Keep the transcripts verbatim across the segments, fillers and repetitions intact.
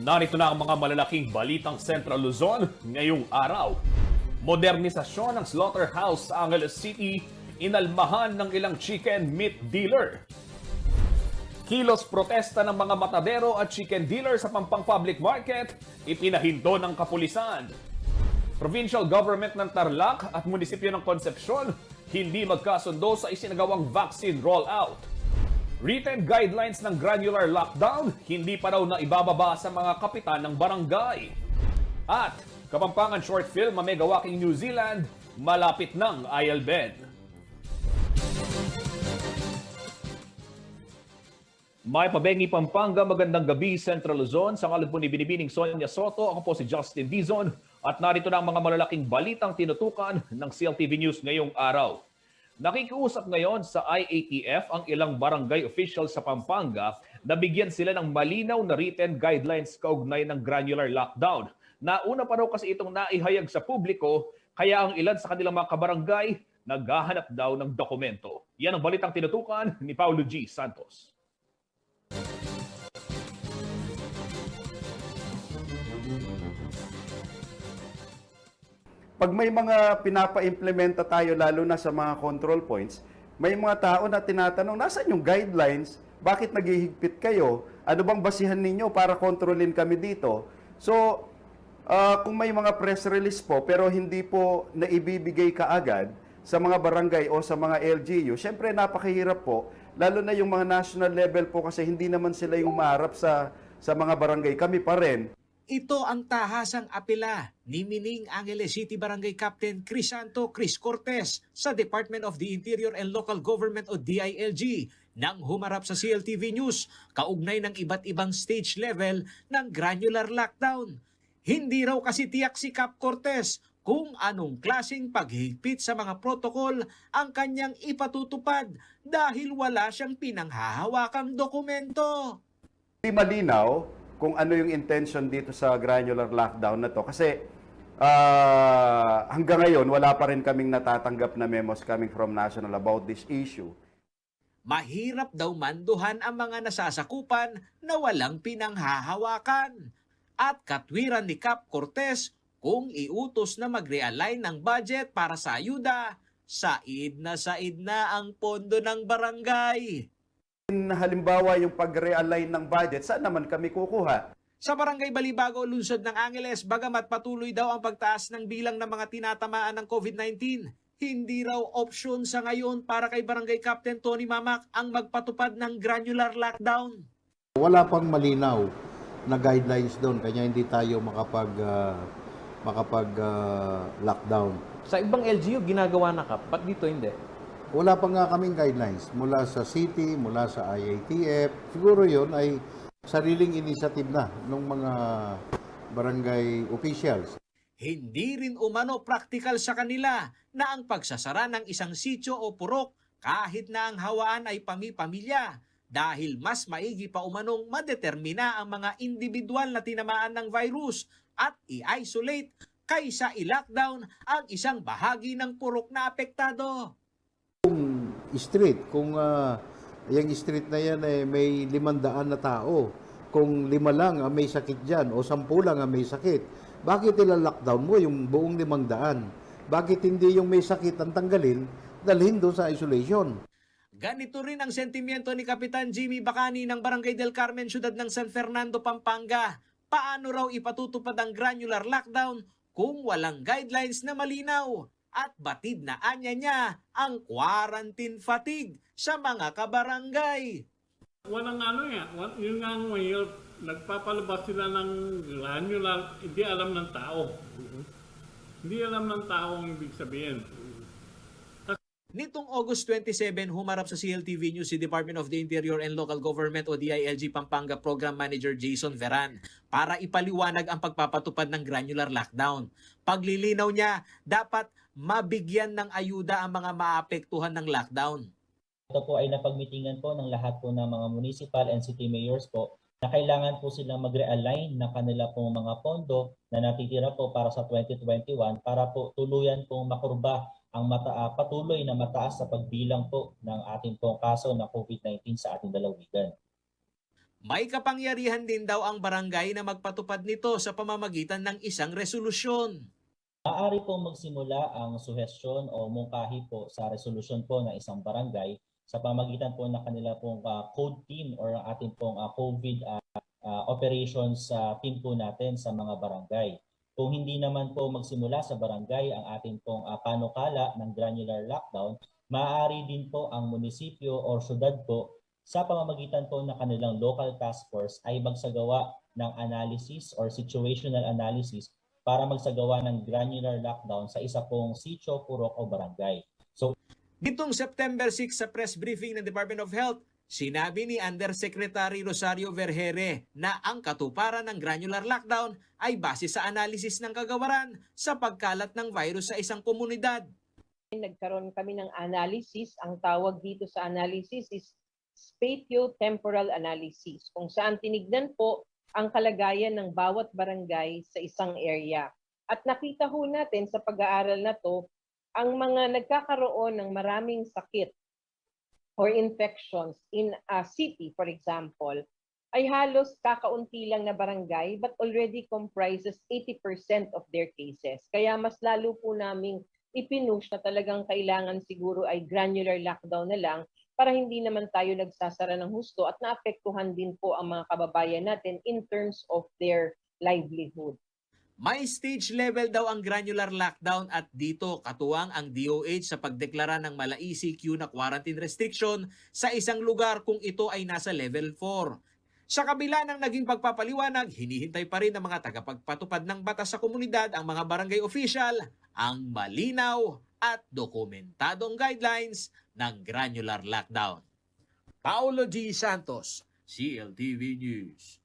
Narito na ang mga malalaking balitang Central Luzon ngayong araw. Modernisasyon ng slaughterhouse sa Angeles City, inalmahan ng ilang chicken meat dealer. Kilos protesta ng mga matadero at chicken dealer sa Pampang Public Market, ipinahindo ng kapulisan. Provincial Government ng Tarlac at Munisipyo ng Concepcion hindi magkasundo sa isinagawang vaccine rollout. Written guidelines ng granular lockdown, hindi pa raw na ibababa sa mga kapitan ng barangay. At Kapampangan short film, Mega Walking New Zealand, malapit ng I L B N. May pabengi Pampanga, magandang gabi, Central Luzon. Sa ngalan po ni Binibining Sonia Soto, ako po si Justin Dizon. At narito na ang mga malalaking balitang tinutukan ng C L T V News ngayong araw. Nakikiusap ngayon sa I A T F ang ilang barangay official sa Pampanga na bigyan sila ng malinaw na written guidelines kaugnay ng granular lockdown. Nauna pa raw kasi itong naihayag sa publiko, kaya ang ilan sa kanilang mga kabarangay naghahanap daw ng dokumento. Yan ang balitang tinutukan ni Paulo G Santos. Pag may mga pinapa-implementa tayo, lalo na sa mga control points, may mga tao na tinatanong, "Nasaan yung guidelines? Bakit naghihigpit kayo? Ano bang basihan ninyo para kontrolin kami dito?" So, ah, kung may mga press release po pero hindi po naibibigay kaagad sa mga barangay o sa mga L G U, syempre napakahirap po, lalo na yung mga national level po kasi hindi naman sila yung humaharap sa, sa mga barangay. Kami pa rin. Ito ang tahasang apela ni Mining Angeles City Barangay Captain Crisanto Chris Cortez sa Department of the Interior and Local Government o D I L G nang humarap sa C L T V News kaugnay ng iba't ibang stage level ng granular lockdown. Hindi raw kasi tiyak si Cap Cortez kung anong klaseng paghigpit sa mga protocol ang kanyang ipatutupad dahil wala siyang pinanghahawakang dokumento. Hindi malinaw kung ano yung intention dito sa granular lockdown na to kasi ah, hanggang ngayon wala pa rin kaming natatanggap na memos coming from national about this issue. Mahirap daw manduhan ang mga nasasakupan na walang pinanghahawakan. At katwiran ni Cap Cortez kung iutos na mag-realign ng budget para sa ayuda, said na said na ang pondo ng barangay. Halimbawa yung pag-realign ng budget, saan naman kami kukuha? Sa Barangay Balibago, lungsod ng Angeles, bagamat patuloy daw ang pagtaas ng bilang ng mga tinatamaan ng COVID nineteen, hindi raw opsyon sa ngayon para kay Barangay Captain Tony Mamak ang magpatupad ng granular lockdown. Wala pang malinaw na guidelines doon, kanya hindi tayo makapag ah, makapag ah, lockdown. Sa ibang L G U, ginagawa na, Kap. Ba't dito hindi? Wala pa nga kaming guidelines mula sa city, mula sa I A T F. Siguro yon ay sariling initiative na ng mga barangay officials. Hindi rin umano praktikal sa kanila na ang pagsasara ng isang sityo o purok kahit na ang hawaan ay pami-pamilya dahil mas maigi pa umanong madetermina ang mga indibidwal na tinamaan ng virus at i-isolate kaysa i-lockdown ang isang bahagi ng purok na apektado. Kung street, kung ah, yung street na yan eh, may limandaan na tao, kung lima lang ang may sakit dyan o sampu lang ang may sakit, bakit ila-lockdown mo yung buong limandaan? Bakit hindi yung may sakit ang tanggalin, dalhin doon sa isolation? Ganito rin ang sentimiento ni Kapitan Jimmy Bacani ng Barangay del Carmen, Siyudad ng San Fernando, Pampanga. Paano raw ipatutupad ang granular lockdown kung walang guidelines na malinaw? At batid na anya niya ang quarantine fatigue sa mga kabarangay. Walang ano yan, wa- yun nga ang mahirap, nagpapalabas sila ng granular, hindi alam ng tao. Hindi alam ng tao ang ibig sabihin. Nitong August twenty-seven, humarap sa C L T V News si Department of the Interior and Local Government o D I L G Pampanga Program Manager Jason Veran para ipaliwanag ang pagpapatupad ng granular lockdown. Paglilinaw niya, dapat mabigyan ng ayuda ang mga maapektuhan ng lockdown. Ito po ay napagmitingan po ng lahat po ng mga municipal and city mayors po na kailangan po silang mag-realign ng kanila pong mga pondo na natitira po para sa twenty twenty-one para po tuluyan pong makurba ang mata, ah, patuloy na mataas sa pagbilang po ng ating pong kaso ng COVID nineteen sa ating lalawigan. May kapangyarihan din daw ang barangay na magpatupad nito sa pamamagitan ng isang resolusyon. Maaari pong magsimula ang suhestyon o mungkahi po sa resolusyon po ng isang barangay sa pamagitan po ng kanila pong, ah, code team or ang ating pong, ah, COVID, ah, ah, operations, ah, team po natin sa mga barangay. Kung hindi naman po magsimula sa barangay ang ating pong, ah, panukala ng granular lockdown, maaari din po ang munisipyo o syudad po sa pamamagitan po ng kanilang local task force ay magsagawa ng analysis or situational analysis para magsagawa ng granular lockdown sa isa pong sitio, purok o barangay. So, nitong September six sa press briefing ng Department of Health, sinabi ni Undersecretary Rosario Vergere na ang katuparan ng granular lockdown ay base sa analysis ng kagawaran sa pagkalat ng virus sa isang komunidad. Nagkaroon kami ng analysis. Ang tawag dito sa analysis is spatiotemporal analysis, kung saan tinignan po ang kalagayan ng bawat barangay sa isang area. At nakita ho natin sa pag-aaral na to, ang mga nagkakaroon ng maraming sakit or infections in a city, for example, ay halos kakaunti lang na barangay but already comprises eighty percent of their cases. Kaya mas lalo po naming ipinush na talagang kailangan siguro ay granular lockdown na lang para hindi naman tayo nagsasara ng husto at naapektuhan din po ang mga kababayan natin in terms of their livelihood. May stage level daw ang granular lockdown at dito katuwang ang D O H sa pagdeklara ng mala E C Q na quarantine restriction sa isang lugar kung ito ay nasa level four. Sa kabila ng naging pagpapaliwanag, hinihintay pa rin ng mga tagapagpatupad ng batas sa komunidad, ang mga barangay official, ang malinaw at dokumentadong guidelines ng granular lockdown. Paulo G Santos, C L T V News.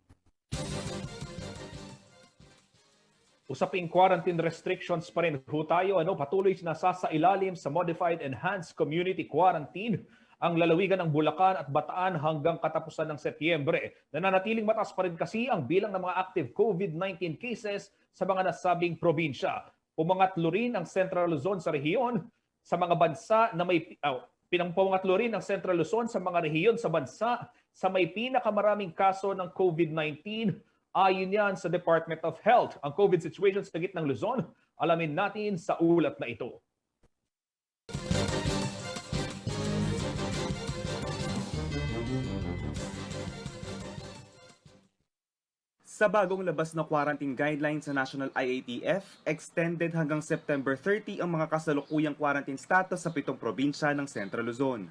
Usaping quarantine restrictions pa rin ho tayo, ano, patuloy na sasailalim sa Modified Enhanced Community Quarantine ang lalawigan ng Bulacan at Bataan hanggang katapusan ng Setyembre. Nananatiling mataas pa rin kasi ang bilang ng mga active COVID nineteen cases sa mga nasabing probinsya. Pumangatlo rin ang Central Luzon sa rehiyon sa mga bansa na may, ah, pinangpangatlo rin ang Central Luzon sa mga rehiyon sa bansa sa may pinakamaraming kaso ng COVID nineteen. Ayon yan sa Department of Health. Ang COVID situation sa gitnang Luzon, alamin natin sa ulat na ito. Sa bagong labas na quarantine guidelines sa National I A T F, extended hanggang September thirty ang mga kasalukuyang quarantine status sa pitong probinsya ng Central Luzon.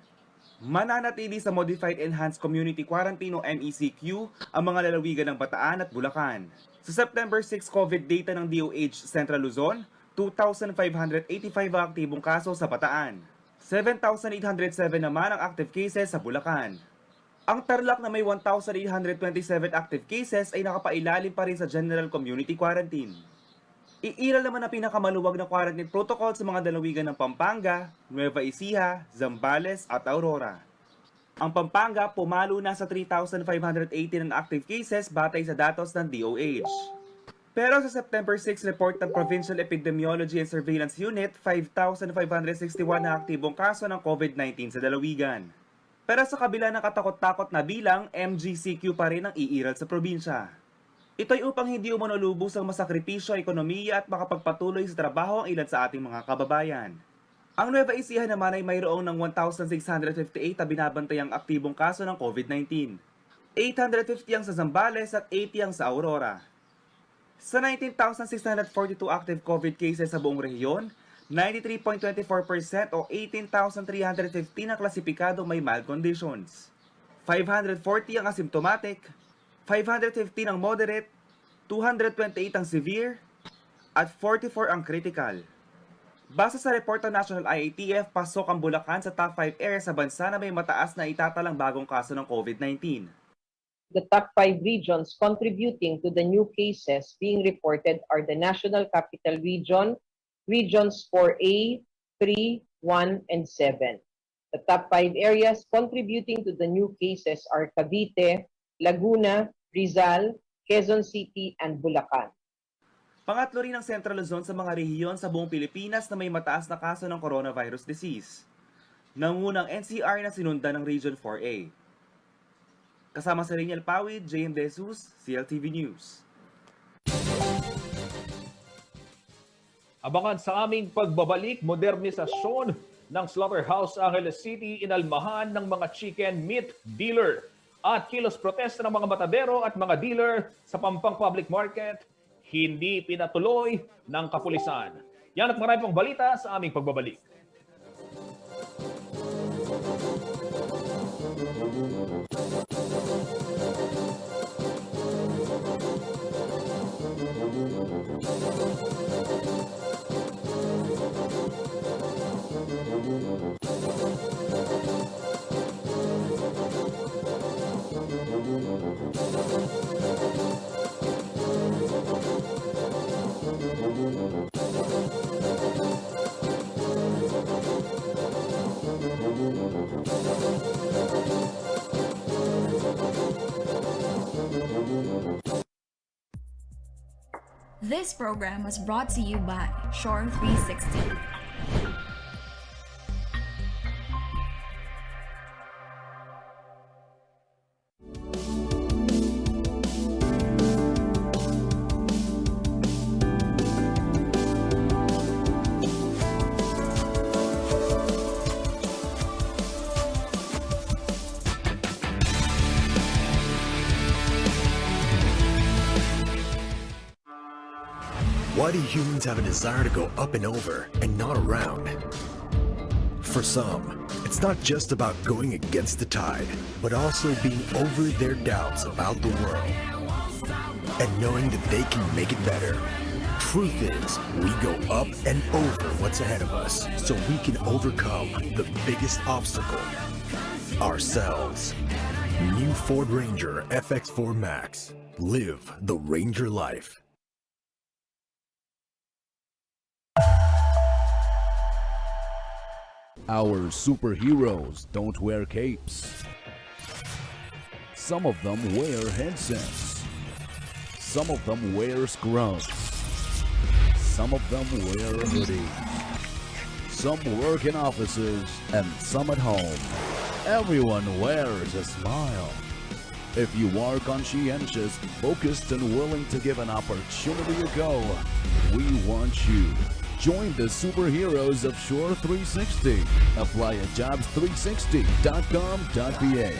Mananatili sa Modified Enhanced Community Quarantine o M E C Q ang mga lalawigan ng Bataan at Bulacan. Sa September six COVID data ng D O H Central Luzon, two thousand five hundred eighty-five ang aktibong kaso sa Bataan. Seven thousand eight hundred seven naman ang active cases sa Bulacan. Ang Tarlac na may one thousand eight hundred twenty-seven active cases ay nakapailalim pa rin sa general community quarantine. Iiral naman ang pinakamaluwag na quarantine protocol sa mga lalawigan ng Pampanga, Nueva Ecija, Zambales at Aurora. Ang Pampanga pumalo na sa three thousand five hundred eighteen na active cases batay sa datos ng D O H. Pero sa September six report ng Provincial Epidemiology and Surveillance Unit, five thousand five hundred sixty-one na aktibong kaso ng COVID nineteen sa lalawigan. Pero sa kabila ng katakot-takot na bilang, M G C Q pa rin ang iiral sa probinsya. Ito'y upang hindi umano lubusang masakripisyo ang ekonomiya at makapagpatuloy sa trabaho ang ilan sa ating mga kababayan. Ang Nueva Ecija naman ay mayroong ng one thousand six hundred fifty-eight na binabantayang aktibong kaso ng COVID nineteen. Eight hundred fifty ang sa Zambales at eighty ang sa Aurora. Sa nineteen thousand six hundred forty-two active COVID cases sa buong rehiyon, ninety-three point twenty-four percent o eighteen thousand three hundred fifteen ang klasipikadong may mild conditions. Five hundred forty ang asymptomatic, five hundred fifteen ang moderate, two hundred twenty-eight ang severe, at forty-four ang critical. Base sa report ng National I A T F, pasok ang Bulacan sa top five areas sa bansa na may mataas na itatalang bagong kaso ng COVID nineteen. The top five regions contributing to the new cases being reported are the National Capital Region, Regions four A, three, one, and seven. The top five areas contributing to the new cases are Cavite, Laguna, Rizal, Quezon City, and Bulacan. Pangatlo rin ang Central Luzon sa mga rehiyon sa buong Pilipinas na may mataas na kaso ng coronavirus disease. Nanguna ang N C R na sinundan ng Region four A. Kasama si Reniel Pawid, J M De Jesus, C L T V News. Abangan sa aming pagbabalik, modernisasyon ng slaughterhouse sa Angeles City, inalmahan ng mga chicken meat dealer at kilos protesta ng mga matadero at mga dealer sa Pampang Public Market, hindi pinatuloy ng kapulisan. Yan at marami pang balita sa aming pagbabalik. This program was brought to you by Shore three sixty. Why do humans have a desire to go up and over and not around? For some, it's not just about going against the tide, but also being over their doubts about the world and knowing that they can make it better. Truth is, we go up and over what's ahead of us so we can overcome the biggest obstacle, ourselves. New Ford Ranger F X four Max. Live the Ranger life. Our superheroes don't wear capes. Some of them wear headsets. Some of them wear scrubs. Some of them wear hoodies. Some work in offices and some at home. Everyone wears a smile. If you are conscientious, focused, and willing to give an opportunity a go, we want you. Join the superheroes of Shore three sixty. Apply at jobs three sixty dot com dot P H.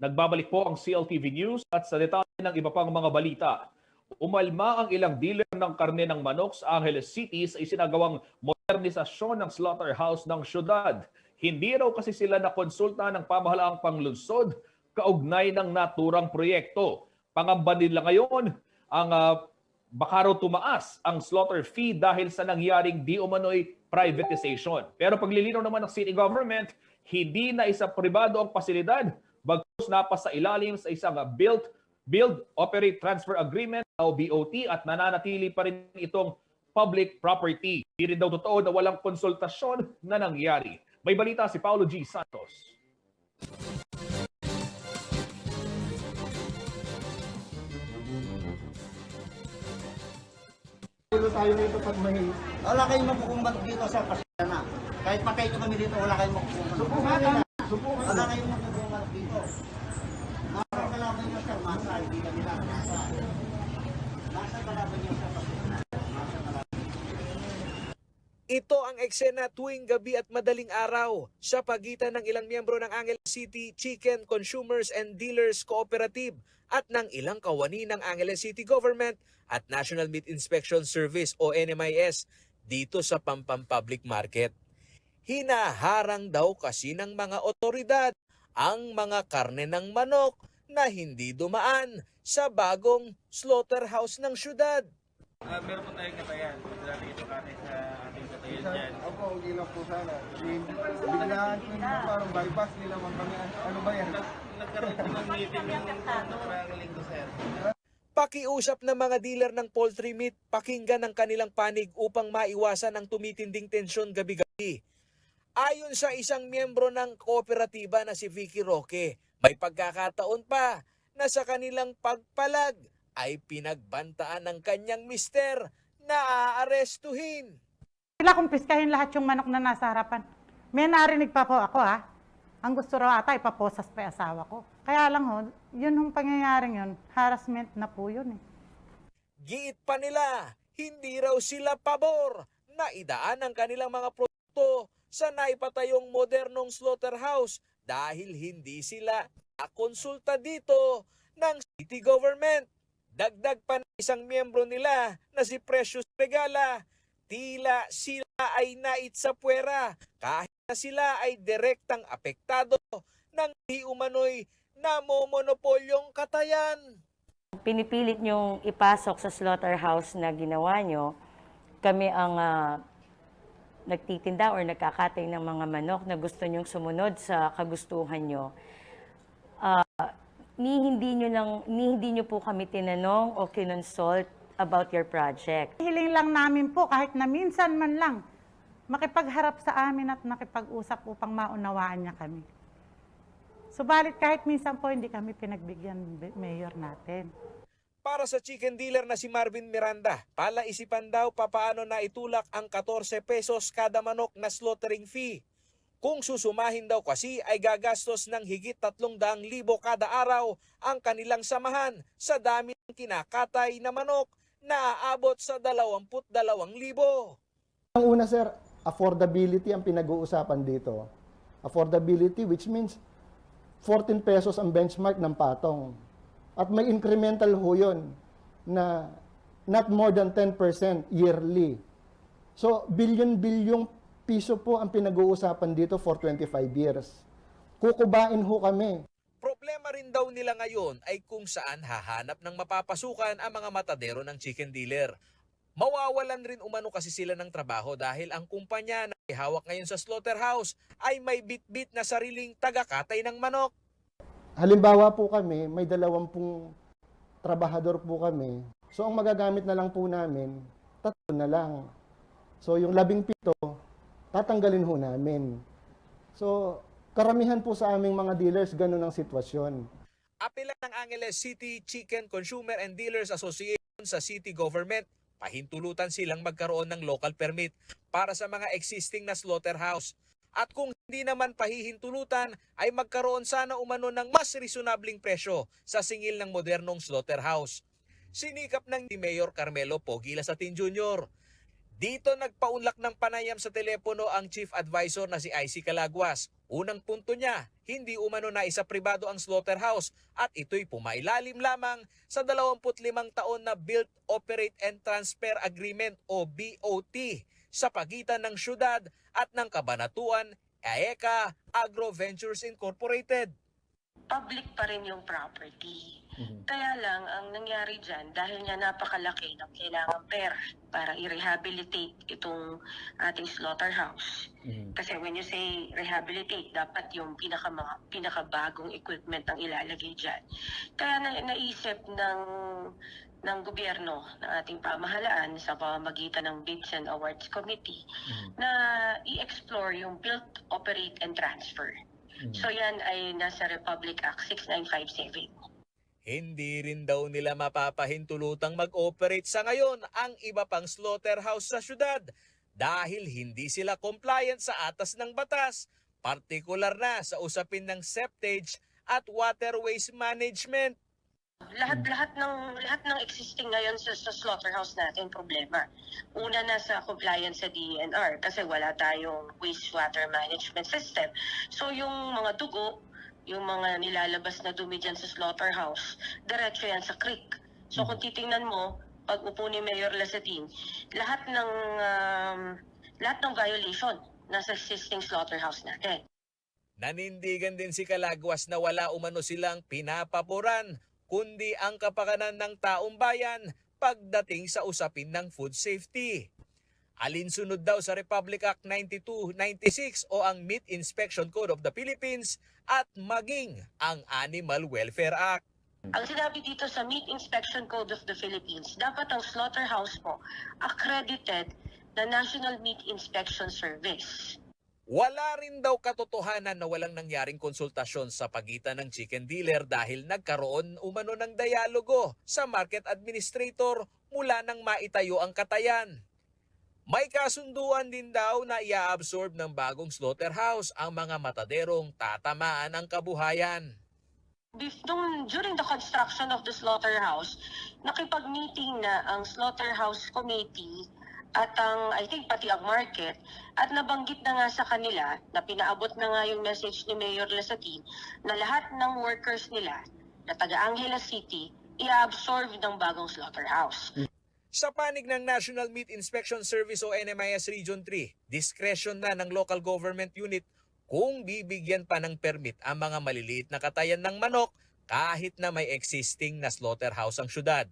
Nagbabalik po ang C L T V News at sa detalye ng iba pang mga balita. Umalma ang ilang dealer ng karne ng manok sa Angeles City sa isinagawang modernisasyon ng slaughterhouse ng syudad. Hindi raw kasi sila nakonsulta ng pamahalaang panglungsod kaugnay ng naturang proyekto. Pangamba nila ngayon ang, ah, baka raw tumaas ang slaughter fee dahil sa nangyaring di umano'y privatization. Pero paglilinaw naman ng city government, hindi na isa pribado ang pasilidad, bagkus napasailalim sa isang, ah, build, build, operate, transfer agreement o B O T at nananatili pa rin itong public property. Di rin daw totoo na walang konsultasyon na nangyari. May balita si Paulo G Santos. Ulo tayo rito pag may... Wala kayong makukumbang dito, sir. Pasensya na. Kahit patay nyo kami dito, wala kayong makukumbang. Subukan nyo na. Subukan nyo. Wala kayong makukumbang dito. Masa kalaban nyo, sir. Masa, hindi kami lang. Masa. Masa kalaban nyo, sir. Pasensya na. Masa kalaban nyo. Ito ang eksena tuwing gabi at madaling araw sa pagitan ng ilang miyembro ng Angeles City Chicken Consumers and Dealers Cooperative at ng ilang kawani ng Angeles City Government at National Meat Inspection Service o N M I S dito sa Pampang Public Market. Hinaharang daw kasi ng mga otoridad ang mga karne ng manok na hindi dumaan sa bagong slaughterhouse ng syudad. Ah, meron po tayong katayan. Dati ito kami sa ating katayan dyan. Opo, okay lang po sana. Biglaan po nila, parang bypass nila man kami. Ano, ano ba yan? Nag-, nagkaroon po ng meeting yung nakaraang linggo, sir. Pakiusap ng mga dealer ng poultry meat, pakinggan ang kanilang panig upang maiwasan ang tumitinding tensyon gabi-gabi. Ayon sa isang miyembro ng kooperatiba na si Vicky Roque, may pagkakataon pa na sa kanilang pagpalag ay pinagbantaan ng kanyang mister na aarestuhin. Sila kumpiskahin lahat yung manok na nasa harapan. May narinig pa po ako, ha. Ang gusto raw ata, ipaposas pa yung asawa ko. Kaya lang ho, yun hong pangyayaring yun, harassment na po yun, eh. Giit pa nila, hindi raw sila pabor na idaan ang kanilang mga produkto sa naipatayong modernong slaughterhouse dahil hindi sila nakonsulta dito ng city government. Dagdag pa ng isang miyembro nila na si Precious Regala, tila sila ay nait sa puwera kahit na sila ay direktang apektado ng di umano'y namomonopolyong katayan. Pinipilit niyong ipasok sa slaughterhouse na ginawa niyo, kami ang, ah, nagtitinda or nagkakatay ng mga manok na gusto niyong sumunod sa kagustuhan niyo. Ah, ni hindi niyo lang, ni hindi niyo po kami tinanong o kinonsult about your project. Hiling lang namin po kahit na minsan man lang makipagharap sa amin at makipag-usap upang maunawaan niya kami. Subalit kahit minsan po hindi kami pinagbigyan, Mayor natin. Para sa chicken dealer na si Marvin Miranda, palaisipan daw papaano naitulak ang katorse pesos kada manok na slaughtering fee. Kung susumahin daw kasi ay gagastos ng higit tatlong daang libo kada araw ang kanilang samahan sa dami ng kinakatay na manok naaabot sa dalawampu't dalawang libo. Ang una, sir, affordability ang pinag-uusapan dito. Affordability, which means fourteen pesos ang benchmark ng patong. At may incremental ho yun na not more than ten percent yearly. So, bilyon-bilyong piso po ang pinag-uusapan dito for twenty-five years. Kukubain ho kami. Problema rin daw nila ngayon ay kung saan hahanap ng mapapasukan ang mga matadero ng chicken dealer. Mawawalan rin umano kasi sila ng trabaho dahil ang kumpanya na may hawak ngayon sa slaughterhouse ay may bitbit na sariling tagakatay ng manok. Halimbawa po kami, may dalawampung trabahador po kami. So ang magagamit na lang po namin, tatlo na lang. So yung labing pito, tatanggalin ho namin. So karamihan po sa aming mga dealers, ganun ang sitwasyon. Apela ng Angeles City Chicken Consumer and Dealers Association sa city government, pahintulutan silang magkaroon ng local permit para sa mga existing na slaughterhouse. At kung hindi naman pahihintulutan, ay magkaroon sana umano ng mas reasonabling presyo sa singil ng modernong slaughterhouse. Sinikap ng ni Mayor Carmelo Pogi Lasatin Junior. Dito nagpaunlak ng panayam sa telepono ang Chief Advisor na si I C Calaguas. Unang punto niya, hindi umano naisapribado ang slaughterhouse at ito'y pumailalim lamang sa dalawampu't limang taon na built, operate and transfer agreement o B O T sa pagitan ng syudad at ng Cabanatuan AECA Agro Ventures Incorporated. Public pa rin yung property. Kaya lang, ang nangyari dyan, dahil nga napakalaki ng kailangan pera para i-rehabilitate itong ating slaughterhouse. Kasi when you say rehabilitate, dapat yung pinaka, mga, pinakabagong equipment ang ilalagay dyan. Kaya na, naisip ng ng gobyerno, ng ating pamahalaan sa pamamagitan ng Bids and Awards Committee na i-explore yung build, operate, and transfer. So yan ay nasa Republic Act six nine five seven. Hindi rin daw nila mapapahintulutang mag-operate sa ngayon ang iba pang slaughterhouse sa syudad dahil hindi sila compliant sa atas ng batas, partikular na sa usapin ng septage at water waste management. Lahat-lahat ng lahat ng existing ngayon sa, sa slaughterhouse natin problema. Una na sa compliance sa D E N R kasi wala tayong wastewater management system. So yung mga dugo, yung mga nilalabas na dumi dyan sa slaughterhouse, diretso yan sa creek. So kung titingnan mo, pag upo ni Mayor Lasatin, lahat ng um, lahat ng violation nasa existing slaughterhouse natin. Nanindigan din si Calaguas na wala umano silang pinapaboran kundi ang kapakanan ng taong bayan pagdating sa usapin ng food safety. Alinsunod daw sa Republic Act ninety-two ninety-six o ang Meat Inspection Code of the Philippines at maging ang Animal Welfare Act. Ang sinabi dito sa Meat Inspection Code of the Philippines, dapat ang slaughterhouse po accredited na National Meat Inspection Service. Wala rin daw katotohanan na walang nangyaring konsultasyon sa pagitan ng chicken dealer dahil nagkaroon umano ng dialogo sa market administrator mula nang maitayo ang katayan. May kasunduan din daw na i-absorb ng bagong slaughterhouse ang mga mataderong tatamaan ng kabuhayan. Bef- nung, during the construction of the slaughterhouse, nakipag-meeting na ang slaughterhouse committee at ang, I think, pati ang market, at nabanggit na nga sa kanila na pinaabot na nga yung message ni Mayor Lasatin na lahat ng workers nila na taga Angeles City i-absorb ng bagong slaughterhouse. Sa panig ng National Meat Inspection Service o N M I S Region three, discretion na ng local government unit kung bibigyan pa ng permit ang mga maliliit na katayan ng manok kahit na may existing na slaughterhouse ang syudad.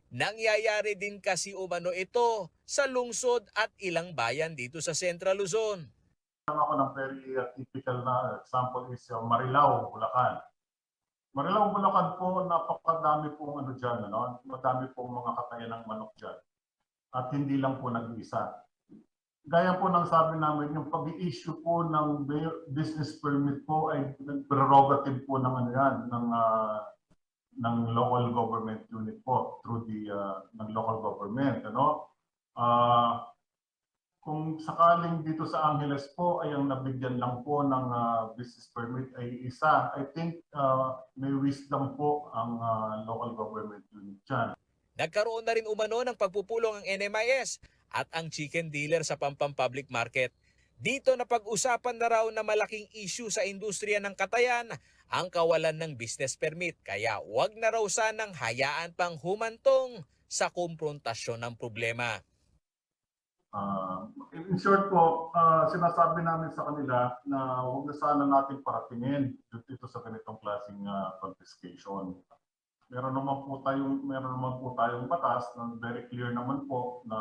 Nangyayari din kasi umano ito sa lungsod at ilang bayan dito sa Central Luzon. Ako ng very uh, typical na example is uh, Marilao, Bulacan. Marilao, Bulacan po, napakadami pong ano dyan, ano? Madami pong mga katayan ng manok dyan. At hindi lang po nag-iisa. Gaya po ng sabi namin, yung pag-i-issue po ng business permit po ay prerogative po ng ano yan, ng uh, ng local government unit po through the uh, ng local government, ano? Uh, kung sakaling dito sa Angeles po ay ang nabigyan lang po ng uh, business permit ay isa, I think uh, may wisdom po ang uh, local government unit dyan. Nagkaroon na rin umano ng pagpupulong ang N M I S at ang chicken dealer sa Pampang Public Market. Dito, napag-usapan na raw na malaking issue sa industriya ng katayan ang kawalan ng business permit, kaya wag na raw sanang hayaan pang humantong sa komprontasyon ng problema. Ah, in short po, ah, sinasabi namin sa kanila na huwag na sana natin paratingin dito sa ganitong klaseng, ah, confiscation. Meron naman po tayong, meron naman po tayong batas na very clear naman po na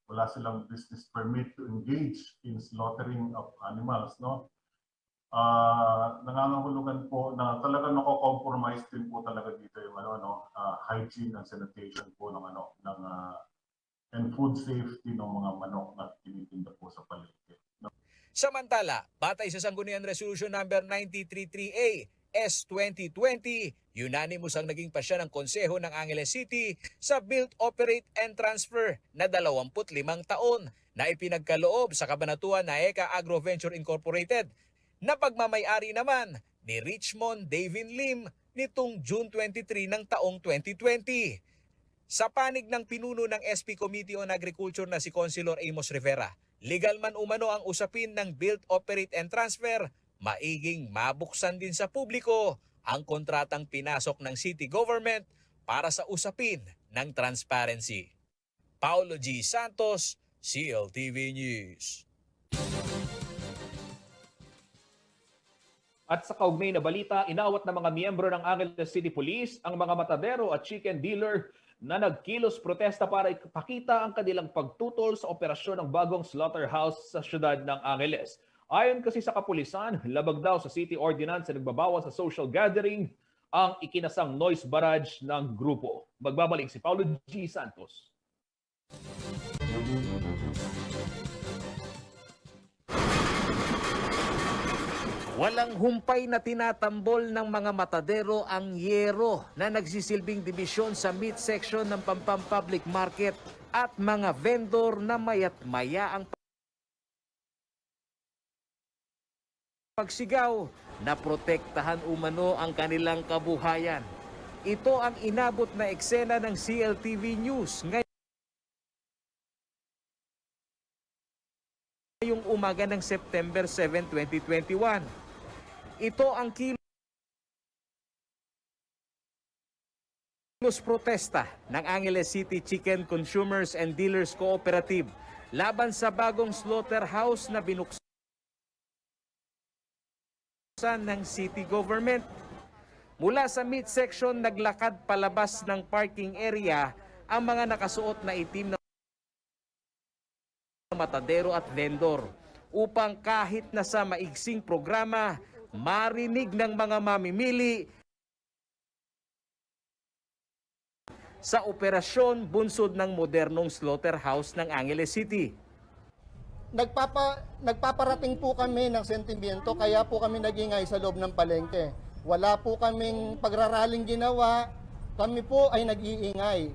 wala silang business permit to engage in slaughtering of animals, no? Ah, nangangahulugan po na talagang nako-compromise din po talaga dito yung ano, no, ah, hygiene and sanitation po ng ano, ng, ah, and food safety ng mga manok na tinitinda po sa palengke. Samantala, batay sa Sangguniang Resolution Number nine three three A S twenty twenty, unanimous ang naging pasya ng Konseho ng Angeles City sa Build, Operate and Transfer na dalawampu't limang taon na ipinagkaloob sa Kabanatuan na Eka Agro Venture Incorporated, na pagmamay-ari naman ni Richmond Davin Lim nitong June twenty-three ng taong twenty twenty. Sa panig ng pinuno ng S P Committee on Agriculture na si Councilor Amos Rivera, legal man umano ang usapin ng Build, Operate and Transfer, maiging mabuksan din sa publiko ang kontratang pinasok ng city government para sa usapin ng transparency. Paulo G Santos, C L T V News. At sa kaugnay na balita, inawat ng mga miyembro ng Angeles City Police ang mga matadero at chicken dealer na nagkilos protesta para ipakita ang kanilang pagtutol sa operasyon ng bagong slaughterhouse sa siyudad ng Angeles. Ayon kasi sa kapulisan, labag daw sa city ordinance na nagbabawal sa social gathering ang ikinasang noise barrage ng grupo. Magbabalik si Paulo G Santos. Walang humpay na tinatambol ng mga matadero ang yero na nagsisilbing dibisyon sa meat section ng Pampang Public Market at mga vendor na maya't maya ang pagsigaw na protektahan umano ang kanilang kabuhayan. Ito ang inabot na eksena ng C L T V News ngayong umaga ng September seven, twenty twenty-one. Ito ang kilos protesta ng Angeles City Chicken Consumers and Dealers Cooperative laban sa bagong slaughterhouse na binuksan ng city government. Mula sa meat section, naglakad palabas ng parking area ang mga nakasuot na itim na matadero at vendor upang kahit na sa maigsing programa, marinig ng mga mamimili sa operasyon bunsod ng modernong slaughterhouse ng Angeles City. Nagpapa, nagpaparating po kami ng sentimiento, kaya po kami nag-ingay sa loob ng palengke. Wala po kaming pagraraling ginawa, kami po ay nag-iingay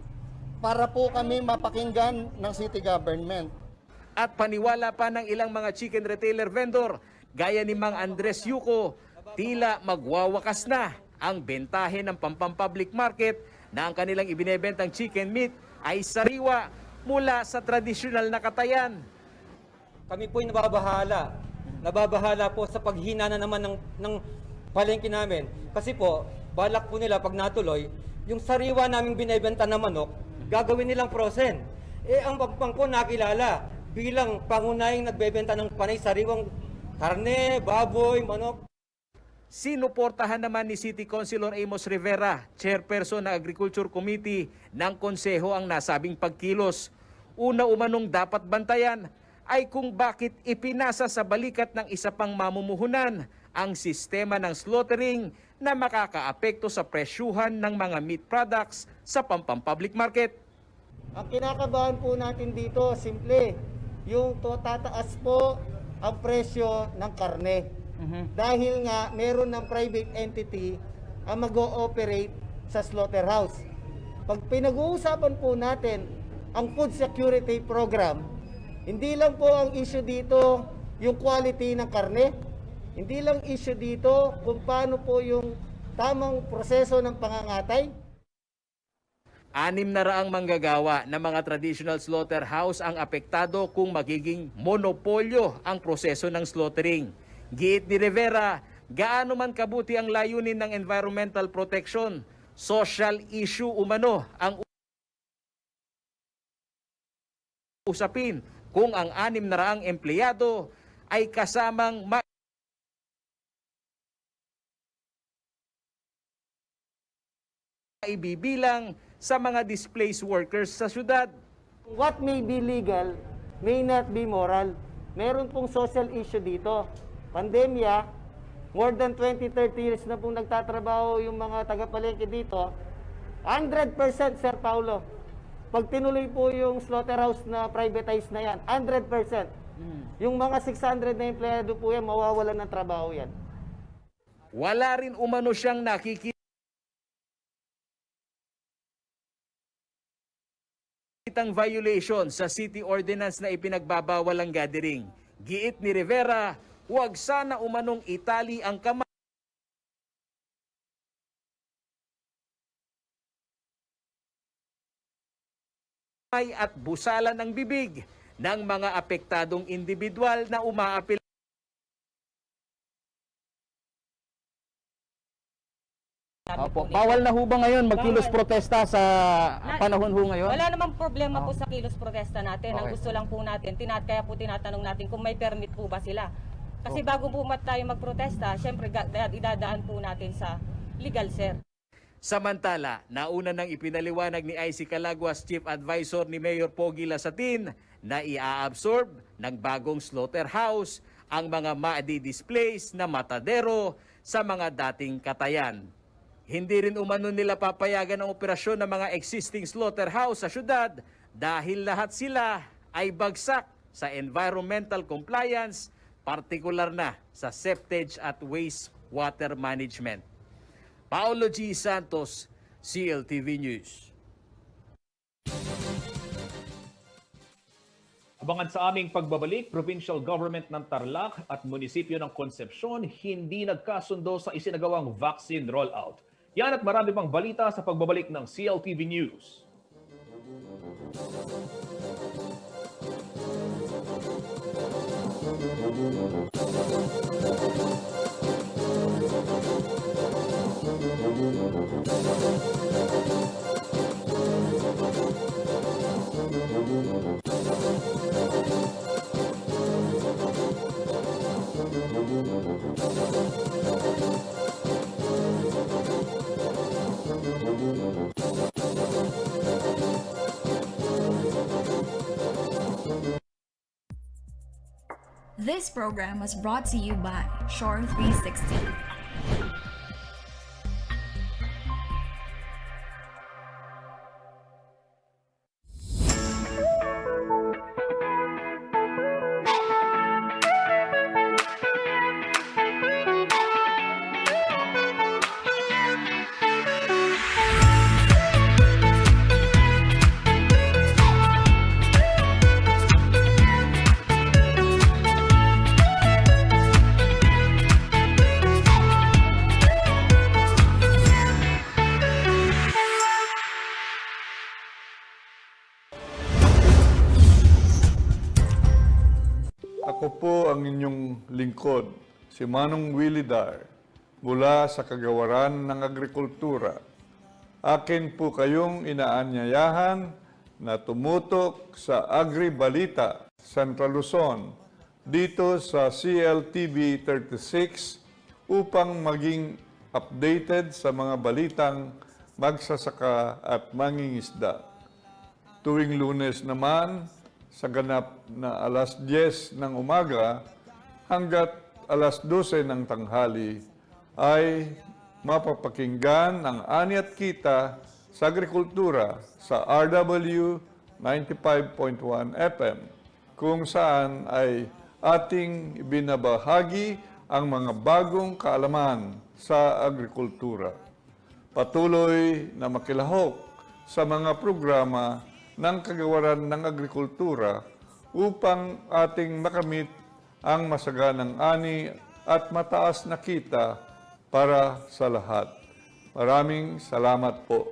para po kami mapakinggan ng city government. At paniwala pa ng ilang mga chicken retailer vendor, gaya ni Mang Andres Yuko, tila magwawakas na ang bentahe ng Pampang Public Market na ang kanilang ibinebentang chicken meat ay sariwa mula sa tradisyonal na katayan. Kami po'y nababahala. Nababahala po sa paghina na naman ng, ng palengke namin. Kasi po, balak po nila pag natuloy, yung sariwa naming binebenta na manok, gagawin nilang frozen. Eh, ang Pampang po nakilala bilang pangunahing nagbebenta ng panay sariwang karne, baboy, manok. Sinuportahan naman ni City Councilor Amos Rivera, Chairperson ng Agriculture Committee ng Konseho, ang nasabing pagkilos. Una umanong dapat bantayan ay kung bakit ipinasa sa balikat ng isa pang mamumuhunan ang sistema ng slaughtering na makakaapekto sa presyuhan ng mga meat products sa Pampang Public Market. Ang kinakabahan po natin dito, simple, yung to-, tataas po ang presyo ng karne. Dahil nga meron ng private entity ang mag-ooperate sa slaughterhouse. Pag pinag-uusapan po natin ang food security program, hindi lang po ang issue dito yung quality ng karne. Hindi lang issue dito kung paano po yung tamang proseso ng pangangatay. Anim na raang manggagawa ng mga traditional slaughterhouse ang apektado kung magiging monopolyo ang proseso ng slaughtering. Giit ni Rivera, gaano man kabuti ang layunin ng environmental protection, social issue umano ang usapin kung ang anim na raang empleyado ay kasamang ma- ibibilang sa mga displaced workers sa syudad. What may be legal may not be moral. Meron pong social issue dito. Pandemya, more than twenty, thirty years na pong nagtatrabaho yung mga taga-palengke dito. Hundred percent, Sir Paulo. Pag tinuloy po yung slaughterhouse na privatized na yan, hundred percent. Mm. Yung mga six hundred na empleyado po yan, mawawalan ng trabaho yan. Wala rin umano siyang nakikita kitang violation sa city ordinance na ipinagbabawal ang gathering. Giit ni Rivera, huwag sana umanong itali ang kamay at busalan ang bibig ng mga apektadong individual na umaapil. Opo. Bawal na ho ba ngayon magkilos protesta sa panahon ho ngayon? Wala namang problema po sa kilos protesta natin. Ang gusto lang po natin, tinat-, kaya po tinatanong natin kung may permit po ba sila. Kasi bago po mat-, tayo magprotesta, syempre, ga-, da-, idadaan po natin sa legal, sir. Samantala, nauna nang ipinaliwanag ni I C Calaguas, Chief Advisor ni Mayor Pogi Lasatin, na i-absorb ng bagong slaughterhouse ang mga madi-displace na matadero sa mga dating katayan. Hindi rin umano nila papayagan ang operasyon ng mga existing slaughterhouse sa syudad dahil lahat sila ay bagsak sa environmental compliance, partikular na sa septage at wastewater management. Paolo G Santos, C L T V News. Abangan sa aming pagbabalik, provincial government ng Tarlac at munisipyo ng Concepcion hindi nagkasundo sa isinagawang vaccine rollout. Yan at marami pang balita sa pagbabalik ng C L T V News. This program was brought to you by Shore three sixty. Ako po ang inyong lingkod, si Manong Willie Dar, mula sa Kagawaran ng Agrikultura. Akin po kayong inaanyayahan na tumutok sa Agri Balita Central Luzon dito sa C L T V thirty-six upang maging updated sa mga balitang magsasaka at mangingisda. Tuwing Lunes naman, sa ganap na alas dyes ng umaga hanggat alas dose ng tanghali, ay mapapakinggan ang Ani at Kita sa Agrikultura sa R W ninety-five point one F M, kung saan ay ating ibinabahagi ang mga bagong kaalaman sa agrikultura. Patuloy na makilahok sa mga programa ng Kagawaran ng Agrikultura upang ating makamit ang masaganang ani at mataas na kita para sa lahat. Maraming salamat po.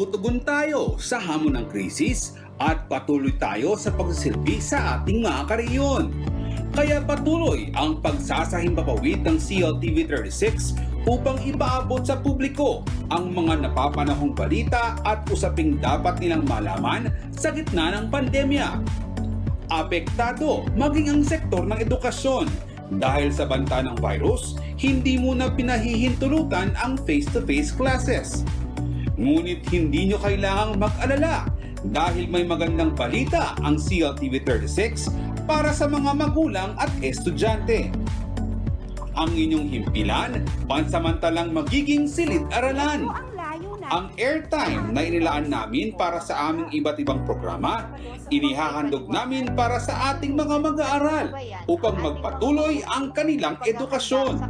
tutugon tayo sa hamon ng krisis at patuloy tayo sa pagsisilbi sa ating mga karehiyon. Kaya patuloy ang pagsasahing papawid ng C L T V thirty-six upang ipaabot sa publiko ang mga napapanahong balita at usaping dapat nilang malaman sa gitna ng pandemya. Apektado maging ang sektor ng edukasyon. Dahil sa banta ng virus, hindi muna pinahihintulutan ang face-to-face classes. Ngunit hindi nyo kailangang mag-alala dahil may magandang balita ang C L T V thirty-six para sa mga magulang at estudyante. Ang inyong himpilan, pansamantalang magiging silid-aralan. Ang airtime na inilaan namin para sa aming iba't ibang programa, inihahandog namin para sa ating mga mag-aaral upang magpatuloy ang kanilang edukasyon.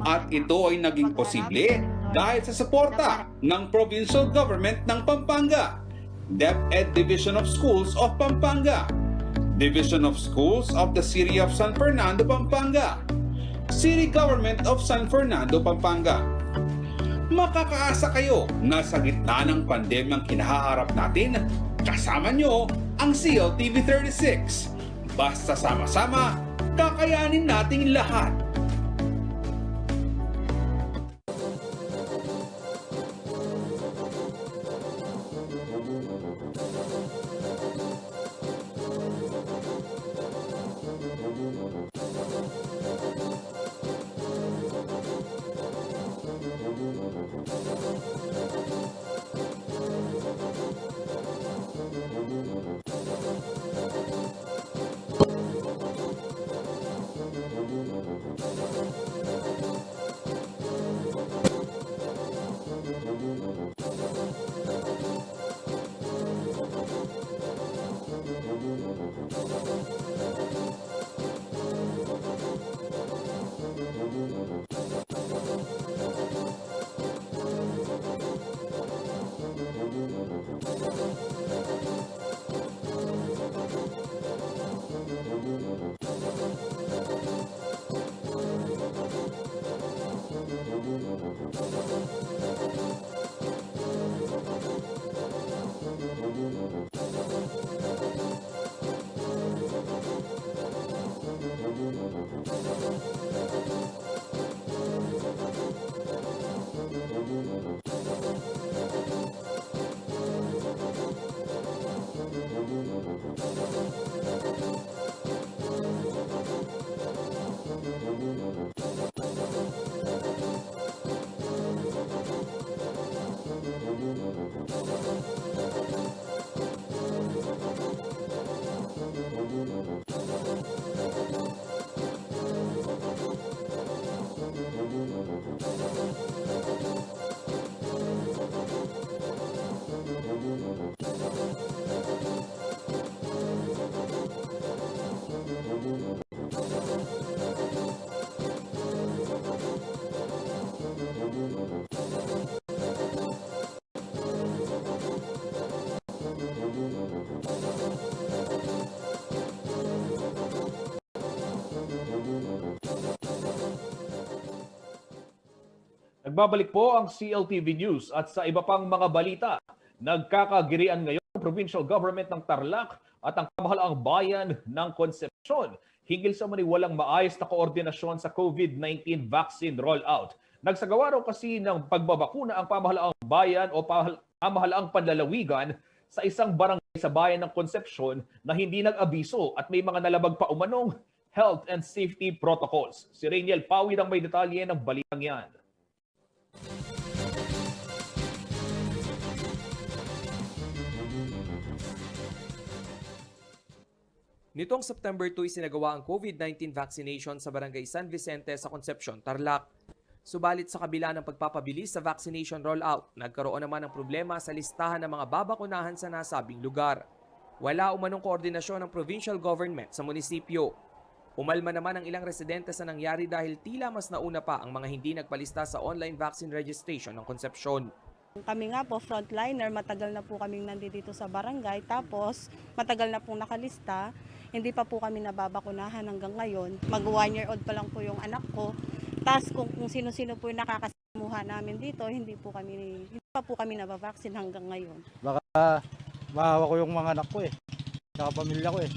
At ito ay naging posible dahil sa suporta ng Provincial Government ng Pampanga, DepEd Division of Schools of Pampanga, Division of Schools of the City of San Fernando, Pampanga, City Government of San Fernando, Pampanga. Makakaasa kayo na sa gitna ng pandemyang kinahaharap natin, kasama nyo ang C L T V thirty-six. Basta sama-sama, kakayanin nating lahat. Nagbabalik po ang C L T V News at sa iba pang mga balita, nagkakagirian ngayon ang Provincial Government ng Tarlac at ang Pamahalaang Bayan ng Concepcion hinggil sa umano'y walang maayos na koordinasyon sa COVID nineteen vaccine rollout. Nagsagawa raw kasi ng pagbabakuna ang Pamahalaang Bayan o pahal- Pamahalaang Panlalawigan sa isang barangay sa bayan ng Concepcion na hindi nag-abiso at may mga nalabag pa umanong health and safety protocols. Si Rainiel Pawid ang may detalye ng balitang yan. Nitong September two, isinagawa ang COVID nineteen vaccination sa Barangay San Vicente sa Concepcion, Tarlac. Subalit sa kabila ng pagpapabilis sa vaccination rollout, nagkaroon naman ng problema sa listahan ng mga babakunahan sa nasabing lugar. Wala umanong koordinasyon ng provincial government sa munisipyo. Umalma naman ang ilang residente sa nangyari dahil tila mas nauna pa ang mga hindi nagpalista sa online vaccine registration ng Concepcion. Kami nga po, frontliner, matagal na po kaming nandito sa barangay, tapos matagal na pong nakalista, hindi pa po kami nababakunahan hanggang ngayon. Mag one year old pa lang po yung anak ko, tas kung, kung sino-sino po yung nakakasamuha namin dito, hindi po kami, hindi pa po kami nababaksin hanggang ngayon. Baka mahawa ko yung mga anak ko eh. Tsaka pamilya ko eh.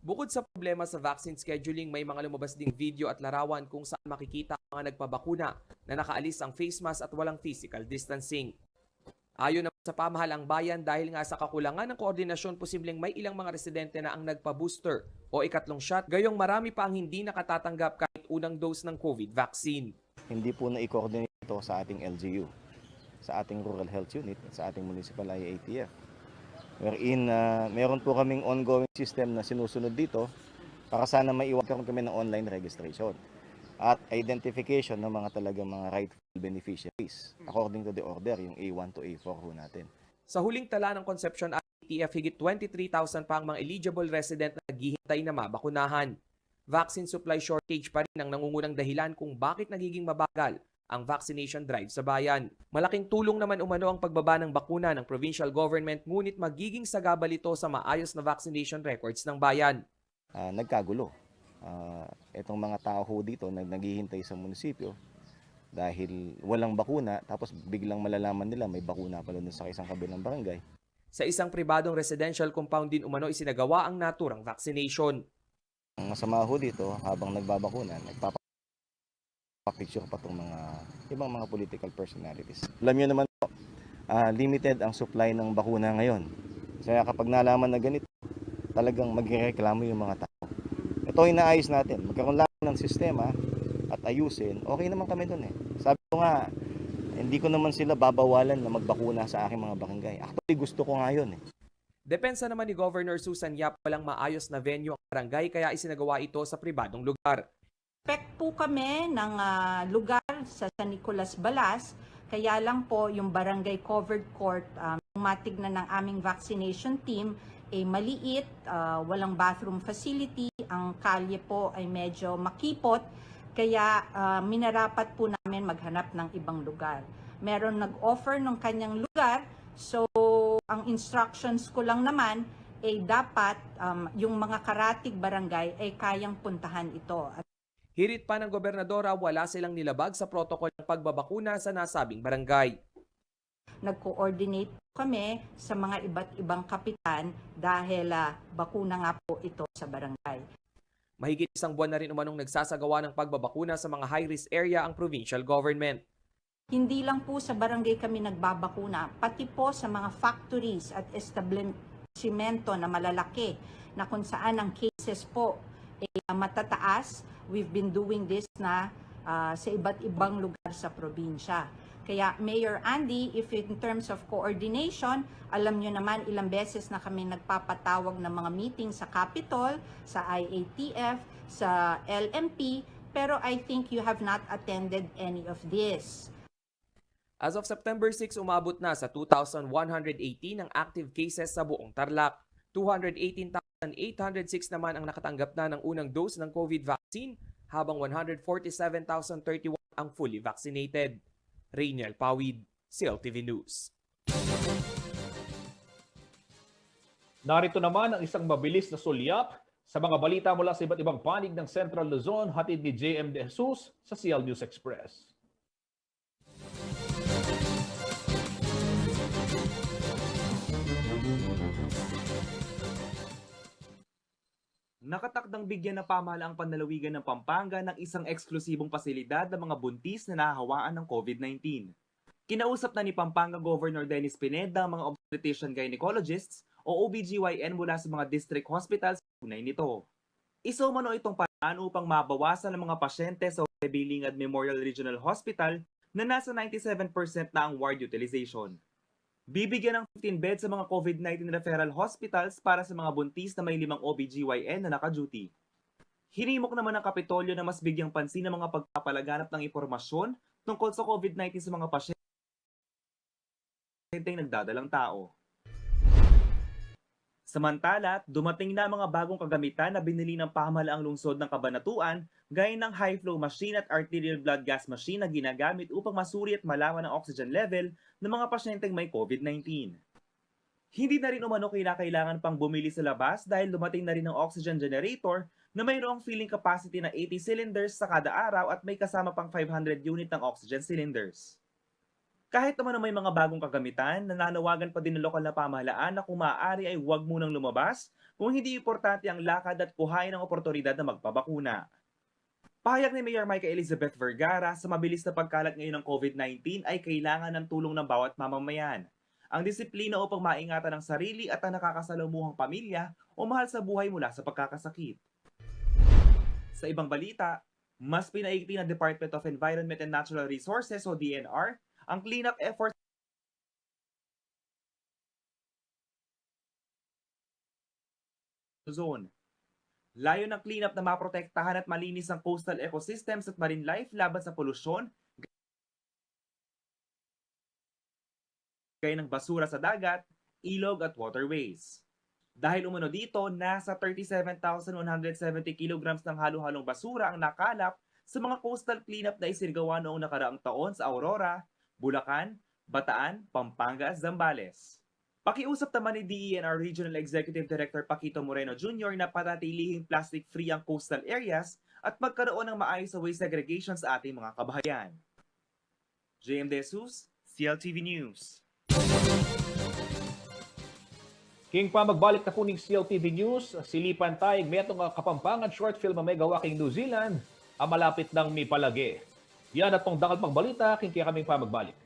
Bukod sa problema sa vaccine scheduling, may mga lumabas ding video at larawan kung saan makikita ang mga nagpabakuna na nakaalis ang face mask at walang physical distancing. Ayon naman sa pamahalang bayan, dahil nga sa kakulangan ng koordinasyon, posibleng may ilang mga residente na ang nagpa-booster o ikatlong shot, gayong marami pa ang hindi nakatatanggap kahit unang dose ng COVID vaccine. Hindi po na-coordinate ito sa ating L G U, sa ating Rural Health Unit, at sa ating Municipal I A T F. Wherein, ah, meron po kaming ongoing system na sinusunod dito para sana maiwasan kami ng online registration at identification ng mga talagang mga rightful beneficiaries according to the order, yung A one to A four ho natin. Sa huling tala ng Concepcion I A T F, higit twenty-three thousand pa ang mga eligible resident na naghihintay na mabakunahan. Vaccine supply shortage pa rin ang nangungunang dahilan kung bakit nagiging mabagal ang vaccination drive sa bayan. Malaking tulong naman umano ang pagbaba ng bakuna ng provincial government, ngunit magiging sagabal ito sa maayos na vaccination records ng bayan. Ah, nagkagulo. Ah, itong mga tao ho dito na naghihintay sa munisipyo dahil walang bakuna, tapos biglang malalaman nila may bakuna pala dun sa isang kabilang barangay. Sa isang pribadong residential compound din umano isinagawa ang naturang vaccination. Ang masama ho dito, habang nagbabakuna, nagpapa-picture pa tong mga ibang mga political personalities. Alam niyo naman po, ah, limited ang supply ng bakuna ngayon. Kaya kapag nalaman na ganito, talagang magrereklamo yung mga tao. Ito ay inaayos natin. Magkaroon lang ng sistema at ayusin, okay naman kami dun eh. Sabi ko nga, hindi ko naman sila babawalan na magbakuna sa aking mga barangay. Actually, gusto ko nga yun eh. Depensa naman ni Governor Susan Yap, walang maayos na venue ang barangay kaya isinagawa ito sa pribadong lugar. Pek po kami ng, ah, lugar sa San Nicolas Balas, kaya lang po yung barangay covered court, um, nung matignan ng aming vaccination team, eh, maliit, ah, walang bathroom facility, ang kalye po ay medyo makipot, kaya, ah, minarapat po namin maghanap ng ibang lugar. Meron nag-offer ng kanyang lugar, so ang instructions ko lang naman ay dapat, um, yung mga karatig barangay ay kayang puntahan ito. At hirit pa ng gobernadora, wala silang nilabag sa protocol ng pagbabakuna sa nasabing barangay. Nag-coordinate po kami sa mga iba't ibang kapitan dahil, ah, bakuna nga po ito sa barangay. Mahigit isang buwan na rin umanong nagsasagawa ng pagbabakuna sa mga high-risk area ang provincial government. Hindi lang po sa barangay kami nagbabakuna, pati po sa mga factories at establishmento na malalaki na kung saan ang cases po, eh, matataas. We've been doing this na, ah, sa iba't ibang lugar sa probinsya. Kaya, Mayor Andy, if in terms of coordination, alam nyo naman ilang beses na kami nagpapatawag ng mga meeting sa Capitol, sa I A T F, sa L M P, pero I think you have not attended any of this. As of September six, umabot na sa two thousand one hundred eighteen ang active cases sa buong Tarlac. Two hundred eighteen thousand eight hundred six naman ang nakatanggap na ng unang dose ng COVID vaccine, habang one hundred forty-seven thousand thirty-one ang fully vaccinated. Rainiel Pawid, C L T V News. Narito naman ang isang mabilis na sulyap sa mga balita mula sa iba't ibang panig ng Central Luzon, hatid ni J M De Jesus sa C L News Express. Nakatakdang bigyan ng pamahalaang panlalawigan ng Pampanga ng isang eksklusibong pasilidad ng mga buntis na nahahawaan ng COVID nineteen. Kinausap na ni Pampanga Governor Dennis Pineda ang mga obstetrician gynecologists o O B G Y N mula sa mga district hospitals kaugnay nito. Isa umano itong paraan upang mabawasan ang mga pasyente sa Jose B. Lingad Memorial Regional Hospital na nasa ninety-seven percent na ang ward utilization. Bibigyan ng fifteen beds sa mga COVID nineteen referral hospitals para sa mga buntis na may limang O B G Y N na naka-duty. Hinimok naman ng Kapitolyo na mas bigyang pansin ang mga pagpapalaganap ng impormasyon tungkol sa COVID nineteen sa mga pasyente nagdadalang tao. Samantala, dumating na ang mga bagong kagamitan na binili ng pamahalaang lungsod ng Cabanatuan, gaya ng high-flow machine at arterial blood gas machine na ginagamit upang masuri at malaman ang oxygen level ng mga pasyenteng may COVID nineteen. Hindi na rin umano kinakailangan pang bumili sa labas dahil dumating na rin ang oxygen generator na mayroong filling capacity na eighty cylinders sa kada araw at may kasama pang five hundred unit ng oxygen cylinders. Kahit naman na may mga bagong kagamitan, nananawagan pa din ang lokal na pamahalaan na kung maaari ay huwag munang lumabas kung hindi importante ang lakad at kuhain ang oportunidad na magpabakuna. Pahayag ni Mayor Micah Elizabeth Vergara, sa mabilis na pagkalat ngayon ng COVID nineteen ay kailangan ng tulong ng bawat mamamayan. Ang disiplina upang maingatan ang sarili at ang nakakasalamuhang pamilya o mahal sa buhay mula sa pagkakasakit. Sa ibang balita, mas pinaigting ng Department of Environment and Natural Resources o D N R ang cleanup efforts zone. Layo ng cleanup na maprotektahan at malinis ang coastal ecosystems at marine life laban sa polusyon, gaya ng basura sa dagat, ilog at waterways. Dahil umano dito, nasa thirty-seven thousand one hundred seventy kilograms ng halo-halong basura ang nakalap sa mga coastal cleanup na isinagawa noong nakaraang taon sa Aurora, Bulacan, Bataan, Pampanga at Zambales. Pakiusap naman ni D E N R Regional Executive Director Paquito Moreno Junior na panatilihing plastic-free ang coastal areas at magkaroon ng maayos na waste segregation sa ating mga kabahayan. J M De Jesus, C L T V News. King pamagbalik na pu ning C L T V News, silipan taya ing metung a Kapampangan short film a megawa king New Zealand, a malapit nang mipalage. Yan at pang dakal pang balita, king kekaming pamagbalik.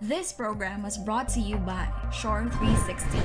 This program was brought to you by Shore three sixty.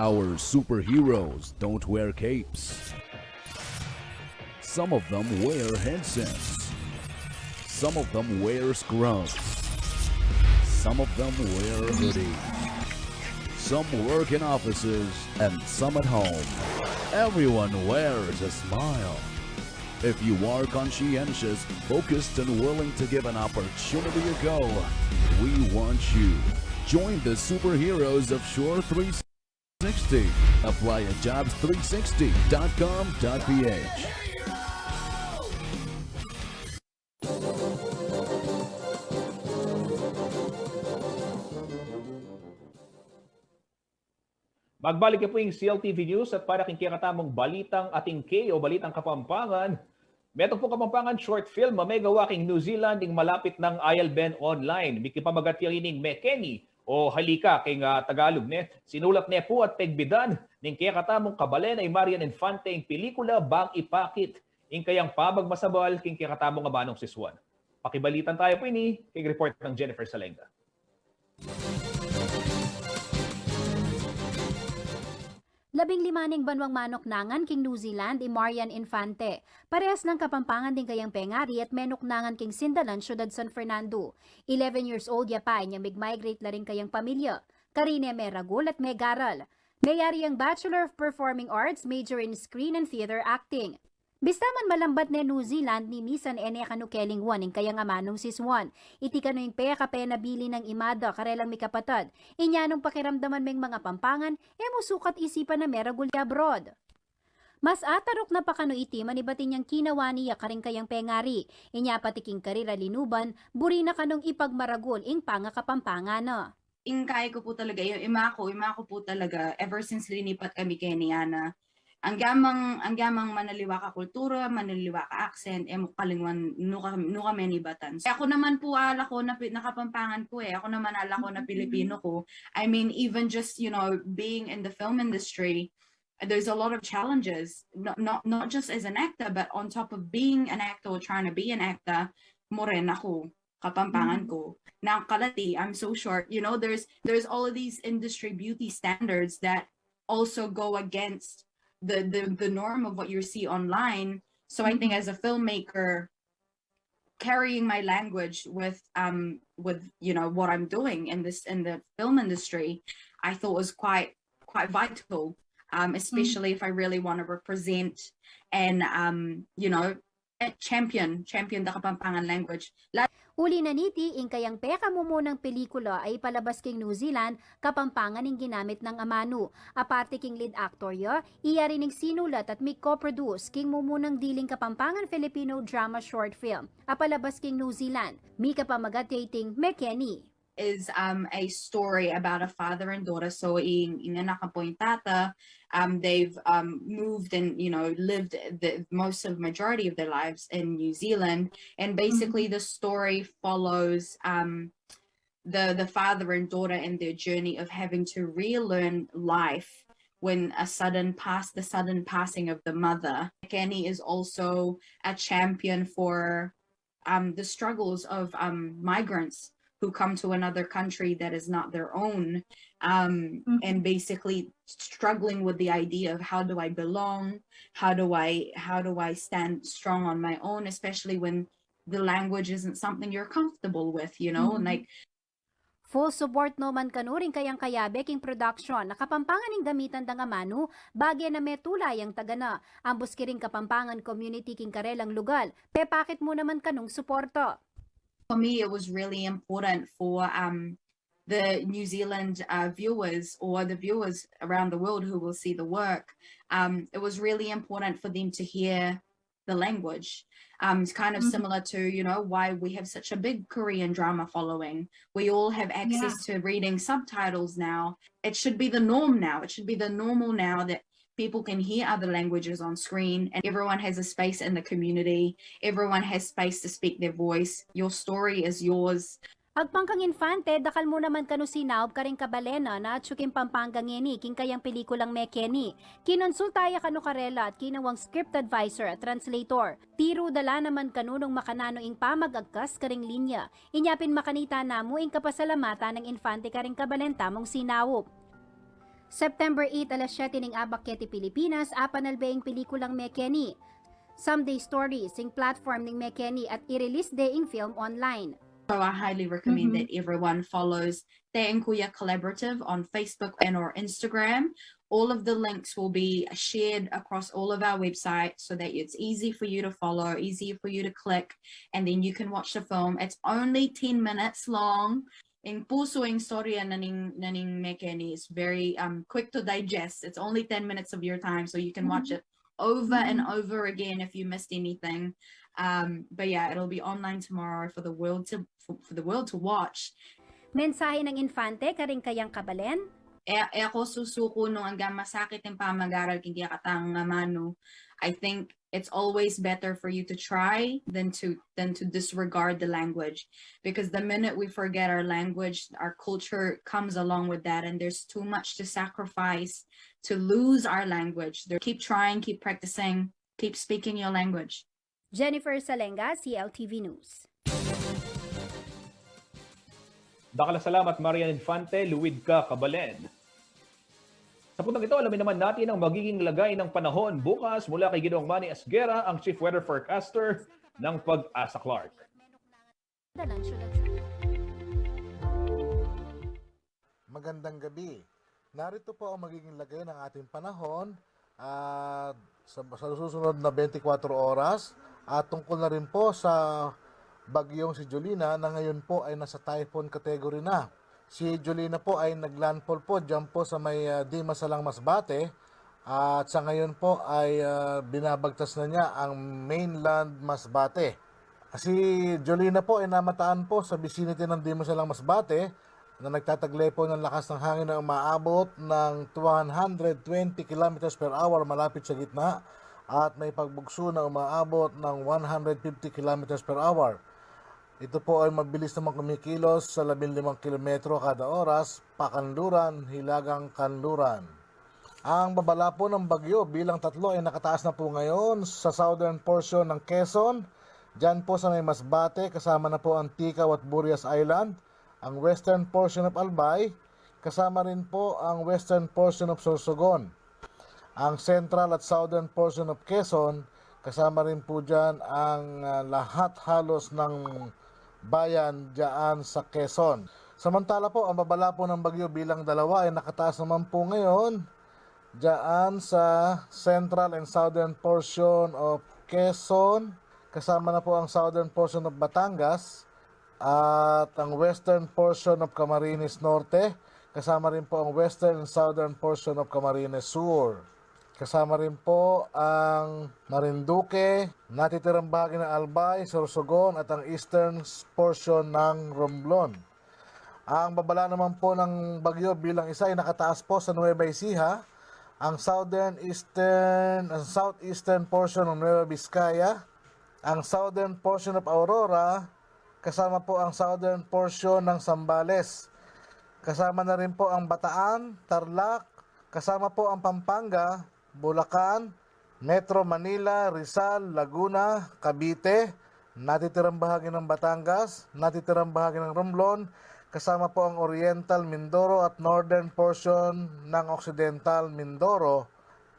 Our superheroes don't wear capes. Some of them wear headsets. Some of them wear scrubs. Some of them wear hoodies. Some work in offices and some at home. Everyone wears a smile. If you are conscientious, focused, and willing to give an opportunity a go, we want you. Join the superheroes of Shore three sixty. Apply at jobs three sixty dot com dot P H. Magbalik na pu ing C L T V News at para king kekatamung balitang atin ke o balitang Kapampangan, metung pung Kapampangan short film a megawa king New Zealand ing malapit nang ailben online. Mikipamagat ya ini ning Mekeni o Halika king, ah, Tagalog ne. Sinulat ne pu at pegbidan ning kekatamung kabalen a i Marian Infante ing pelikula bang ipakit ing kayang pamagmasabal king kekatamung amanung sisuan. Pakibalitan taya pu ini king report nang Jennifer Salenga. Labing lima ning banwang manuknangan king New Zealand i Marian Infante. Parehas nang Kapampangan ding kayang pengari at menuknangan king Sindalan, Syudad San Fernando. Eleven years old ya pa inya mig-migrate la ring kayang pamilya. Karine meragul at megaral. Meyari yang Bachelor of Performing Arts, major in Screen and Theater Acting. Bista man malambat ne New Zealand, ni misan e ne kanu kelingwan ing kayang amanung si Swan. Iti kanu ing pekapenabilin nang ima da karelang mikapatad. Inya nung pakiramdaman meng mangapampangan, e mu sukat isipan a meragul ya abroad. Mas ataruk na pa kanu iti manibat inyang kinawani ya karing kayang pengari. Inya pati king karira linuban, buri na kanung ipagmaragul ing pangakapampangan na. Ing kai ku pu talaga, i-, ima ku, ima ku pu talaga, ever since linipat kami keni, Ana, anggamang, anggamang manaliwa ka kultura, manaliwa ka accent, e mu kalingwan nu ka, nu ka menibatan. So, aku naman pu ala ku na Pi-, na Kapampangan ku e, aku naman ala ku na Pilipino ku. I mean, even just, you know, being in the film industry, there's a lot of challenges, not, not, not just as an actor, but on top of being an actor or trying to be an actor, morena ku, Kapampangan ku. Nang kalati, I'm so short. You know, there's, there's all of these industry beauty standards that also go against the, the, the norm of what you see online. So I think as a filmmaker, carrying my language with, um, with, you know, what I'm doing in this, in the film industry, I thought was quite, quite vital, um, especially if I really want to represent and, um, you know, champion, champion the Kapampangan language. La- Uli na niti, ing kayang pekamumunang pelikula a ipalabas king New Zealand, Kapampangan ing ginamit nang amanu. Aparte king lead actor ya, iya rin ing sinulat at mi-co-produce king mumunang diling Kapampangan Filipino drama short film a palabas king New Zealand. Mikapamagat ya iting Mekeni. Is, um, a story about a father and daughter. So, ing, ing anak ampong tata, um, they've, um, moved and, you know, lived the most of, majority of their lives in New Zealand. And basically, the story follows, um, the, the father and daughter and their journey of having to relearn life when a sudden pass, the sudden passing of the mother. Kenny is also a champion for, um, the struggles of, um, migrants who come to another country that is not their own, um, and basically struggling with the idea of, how do I belong? How do I, how do I stand strong on my own, especially when the language isn't something you're comfortable with, you know? And, like, full support no man kanu ring kayang kayabe king production na Kapampangan ing gamitan dang amanu, bage na metula yang tagana, ambus kiring Kapampangan community king karelang lugal. Pepakit mu naman kanung suporta. For me, it was really important for, um, the New Zealand, uh, viewers or the viewers around the world who will see the work. Um, it was really important for them to hear the language. Um, it's kind of similar to, you know, why we have such a big Korean drama following. We all have access to reading subtitles now. It should be the norm now. It should be the normal now that people can hear other languages on screen and everyone has a space in the community. Everyone has space to speak their voice. Your story is yours. Agpang kang Infante, dakal mu naman kanu sinaub karing kabalen na atyu king Pampanga ngeni king kayang pelikulang Mekeni. Kinonsulta ya kanu karela at kinawang script advisor at translator. Tiru da la naman kanu nung makananu ing pamagagkas karing linya. Inya pin makanita na mu ing kapasalamatan nang Infante karing kabalen tamung sinaub. September eight, alas siyete ning abak keti Pilipinas, apanalbe ing pelikulang Mekeni. Someday Stories, ing platform ning Mekeni at i-release de ing film online. So I highly recommend that everyone follows Te ing Kuya Collaborative on Facebook and or Instagram. All of the links will be shared across all of our websites so that it's easy for you to follow, easy for you to click, and then you can watch the film. It's only ten minutes long. Ing pusu ing istorya na ning, na ning Mekeni is very, um, quick to digest. It's only ten minutes of your time, so you can watch it over and over again if you missed anything. Um, but yeah, it'll be online tomorrow for the world to, for, for the world to watch. Mensahe nang Infante karing kayang kabalen? E, e ku susuku nung anggang masakit ing pamag-aral king kekatang amanu. I think it's always better for you to try than to, than to disregard the language, because the minute we forget our language, our culture comes along with that, and there's too much to sacrifice to lose our language. There, keep trying, keep practicing, keep speaking your language. Jennifer Salenga, C L T V News. Dakal a salamat, Marian Infante, luid ka kabalen. Sa puntang ito, alamin naman natin ang magiging lagay ng panahon bukas mula kay Ginoong Manny Esguerra, ang Chief Weather Forecaster ng PAGASA Clark. Magandang gabi. Narito po ang magiging lagay ng ating panahon, ah, sa, sa susunod na twenty-four oras, at tungkol na rin po sa bagyong si Jolina na ngayon po ay nasa typhoon category na. Si Jolina po ay naglandfall po diyan po sa may, ah, Dimasalang, Masbate, at sa ngayon po ay, ah, binabagtas na niya ang mainland Masbate. Si Jolina po ay namataan po sa vicinity ng Dimasalang, Masbate, na nagtataglay po ng lakas ng hangin na umaabot ng two hundred twenty kilometers per hour malapit sa gitna at may pagbugso na umaabot ng one hundred fifty kilometers per hour. Ito po ay mabilis namang kumikilos sa labing limang kilometro kada oras, pakanluran, hilagang kanluran. Ang babala po ng bagyo bilang tatlo ay nakataas na po ngayon sa southern portion ng Quezon, dyan po sa may Masbate, kasama na po ang Ticao at Burias Island, ang western portion of Albay, kasama rin po ang western portion of Sorsogon, ang central at southern portion of Quezon, kasama rin po dyan ang, ah, lahat halos ng bayan dyan sa Quezon. Samantala po, ang babala po ng bagyo bilang dalawa ay nakataas naman po ngayon dyan sa central and southern portion of Quezon, kasama na po ang southern portion of Batangas, at ang western portion of Camarines Norte, kasama rin po ang western and southern portion of Camarines Sur. Kasama rin po ang Marinduque, natitirang bahagi ng Albay, Sorsogon, at ang eastern portion ng Romblon. Ang babala naman po ng bagyo bilang isa ay nakataas po sa Nueva Ecija, ang southern eastern, ang southeastern portion ng Nueva Vizcaya, ang southern portion of Aurora, kasama po ang southern portion ng Zambales. Kasama na rin po ang Bataan, Tarlac, kasama po ang Pampanga, Bulacan, Metro Manila, Rizal, Laguna, Cavite, natitirang bahagi ng Batangas, natitirang bahagi ng Romblon, kasama po ang Oriental Mindoro at northern portion ng Occidental Mindoro,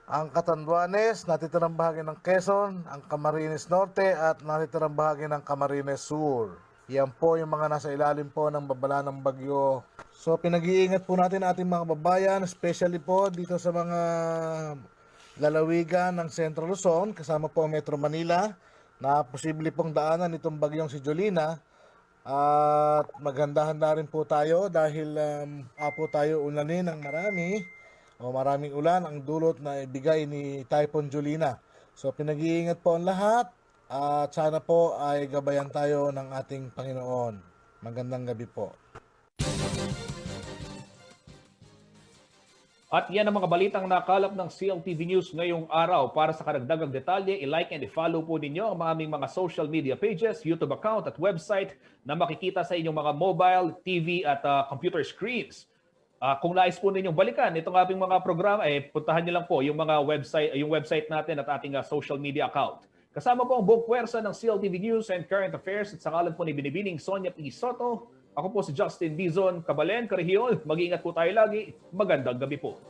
ang Catanduanes, natitirang bahagi ng Quezon, ang Camarines Norte at natitirang bahagi ng Camarines Sur. Yan po yung mga nasa ilalim po ng babala ng bagyo. So, pinag-iingat po natin ating mga kababayan, especially po dito sa mga lalawigan ng Central Luzon, kasama po ang Metro Manila, na posible pong daanan itong bagyong si Jolina. At maghanda-handa rin po tayo dahil, um, apo tayo ulanin ng marami o maraming ulan ang dulot na ibigay ni Typhoon Jolina. So, pinag-iingat po ang lahat at sana po ay gabayan tayo ng ating Panginoon. Magandang gabi po. At yan ang mga balitang nakalap ng C L T V News ngayong araw. Para sa karagdagang detalye, i-like and i-follow po ninyo ang aming mga social media pages, YouTube account at website na makikita sa inyong mga mobile, T V at, ah, computer screens. Ah, kung nais po ninyong balikan itong aming mga programa, eh, puntahan nyo lang po yung mga website, yung website natin at ating, ah, social media account. Kasama po ang buong puwersa ng C L T V News and Current Affairs at sa ngalan po ni Binibining Sonia P. Soto, ako po si Justin Dizon Kabalen, Karihiyol. Mag-iingat po tayo lagi. Magandang gabi po.